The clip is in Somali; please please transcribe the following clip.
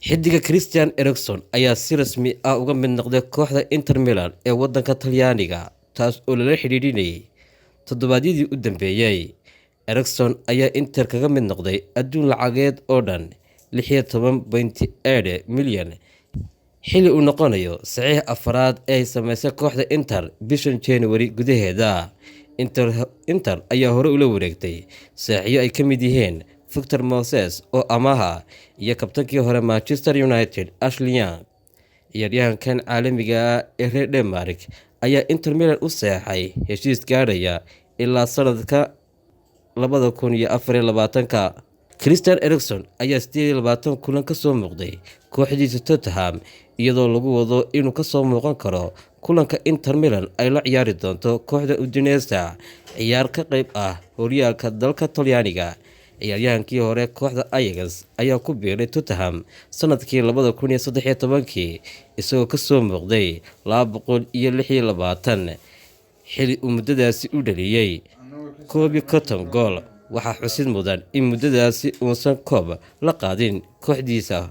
Xidiga Christian Eriksen ayaa si rasmi ah uga mid noqday kooxda Inter Milan ee wadanka Talyaaniga, taas oo lala xidhiidhinayay toddobaadyadii u dambeeyay. Eriksen ayaa Inter kaga mid noqday adduun lacageed oo dhan 16.8 milyan, xilli uu noqonayo saxiix afraad ee ay sameysay kooxda Inter bishan January gudaheeda. Inter ayaa hore ula wareegtay saxiixyo ay ka mid yihiin Victor Moses oo amaha iyo kabtankii hore Manchester United Ashley Young. Ciyaaryahankan caalamiga ah ee reer Denmark ayaa Inter Milan u saxeexay heshiis gaadhaya ilaa sanadka 2024-ka. Christian Eriksen ayaa 28 kulan kasoo muuqday kooxdiisa Tottenham, iyadoo lagu wado inuu kasoo muuqan karo kulanka Inter Milan ay la ciyaari doonto kooxda Udinese, ciyaar ka qeyb ah horyaalka dalka Talyaaniga. Ciyaaryahankii hore kooxda Ajax ayaa ku biiray Tottenham sanadkii 2013-kii, isagoo kasoo muuqday 226, xili uu muddadaasi u dhaliyey 51 gool. Waxaa xusid mudan in muddadaasi uusan koob la qaadin kooxdiisa.